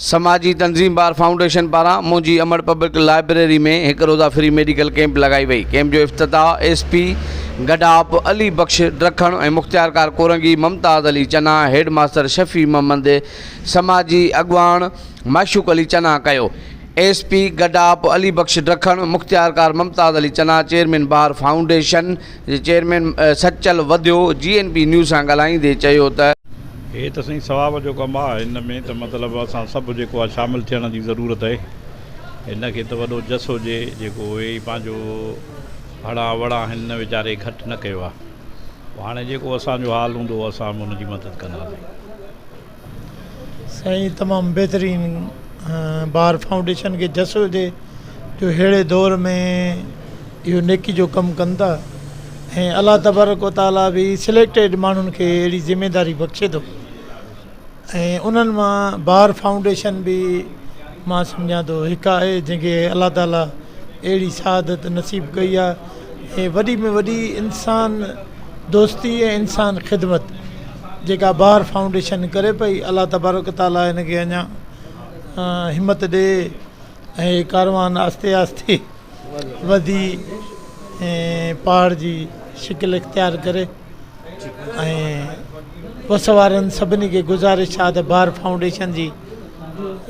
سماجي تنظيم بار فائونڊيشن پاران منهنجي امڙ پبلڪ لائبريري ۾ هڪ روزه فري ميڊيڪل ڪئمپ لڳائي وئي. ڪئمپ جو افتتاح ايس پي گڏاپ علي بخش ڊکڻ ۽ مختيارڪار ڪورنگي ممتاز علي چنا، هيڊ ماستر شفيع محمد، سماجي اڳواڻ معشوق علي چنا ڪيو. ايس پي گڏاپ علي بخش ڊکڻ، مختيارڪار Mumtaz Ali Channa, chairman bar foundation جي chairman Sachal Wadhyo G N P news سان ڳالهائيندي چيو ته. هي ته سائين ثواب جو ڪم آ هن ۾ ته مطلب اسان سڀ جيڪو آ شامل ٿيڻ جي ضرورت اهي هن کي ته وڏو جس هجي جيڪو اهي ئي پنهنجو هڙان وڙان هن ويچاري گهٽ نه ڪيو آ پوء هاڻي جيڪو اسان جو حال هوندو اسان به ان جي مدد ڪنداسين. سائين تمام بهترين بار فائونڊيشن کي جس هجي جو ههڙي دور ۾ اهو نيڪي جو ڪم ڪن ٿا ۽ الله تبارڪ و تعالي به سليڪٽيڊ ماڻهن کي اهڙي ذميداري بخشي ٿو ۽ انهن مان بار فائونڊيشن به مان سمجهان ٿو هڪ آهي جنهن کي الله تعالي اهڙي سعادت نصيب ڪئي آهي ۽ وڏي ۾ وڏي انسان دوستي ۽ انسان خدمت جيڪا بار فائونڊيشن ڪري پئي الله تبارڪ تعالي هن کي اڃا همت ڏي ۽ هي ڪاروان آهستي آهستي وڌي ۽ پهاڙ جي شڪل اختيار ڪري ۽ وس وارن سڀني کي گذارش آهي ته بار فائونڊيشن جي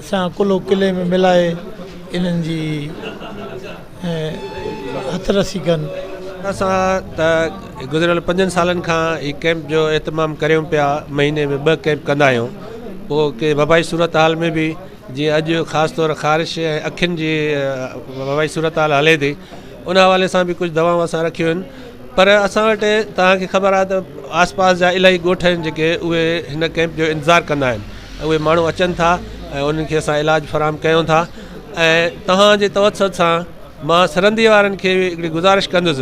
سان ڪلهو ڪلهي ۾ ملائي انهن جي هٿ رسي ڪن. اسان ته گذريل پنجن سالن کان هي ڪئمپ جو اهتمام ڪريون پيا مهيني ۾ ٻه ڪئمپ ڪندا آهيون پوء ڪي وبائي صورتحال ۾ به جيئن اڄ خاص طور خارش ۽ اکين جي وبائي صورتحال هلي ٿي ان حوالي سان به ڪجهه دوائون اسان رکيون آهن پر اسان وٽ توهان کي خبر آهي ته آس پاس جا الاهي ڳوٺ آهن جيڪي اهي هن ڪئمپ جو انتظار ڪندا آهن اهي ماڻهو اچن ٿا ۽ انهن کي اسان علاج فراهم ڪيون ٿا ۽ توهان جي توسط سان مان سرندي وارن کي به هڪڙي گذارش ڪندس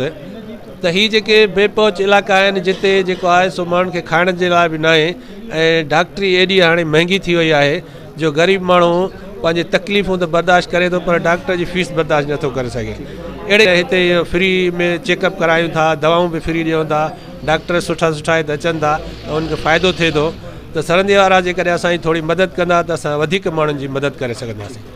ته هي جيڪي بي پهچ علائقا آهن جتي جيڪو آهي سو ماڻهن کي کائڻ جي لاء به ناهي ۽ ڊاڪٽري ايڏي هاڻي مهنگي ٿي وئي آهي جو غريب ماڻهو پنهنجي تڪليفون ته برداشت ڪري ٿو پر ڊاڪٽر جي فيس برداشت نٿو ڪري سگهي اهڙي هتي فري ۾ چيڪ اپ ڪرايون ٿا دوائون به فري ڏيون ٿا ڊاڪٽر سٺا سٺا هتي اچن ٿا ته انهن کي فائدو ٿئي ٿو ته سرندي وارا جيڪڏهن اسان جي ٿوري مدد ڪندا ته اسان وڌيڪ ماڻهن جي مدد ڪري سگهنداسين.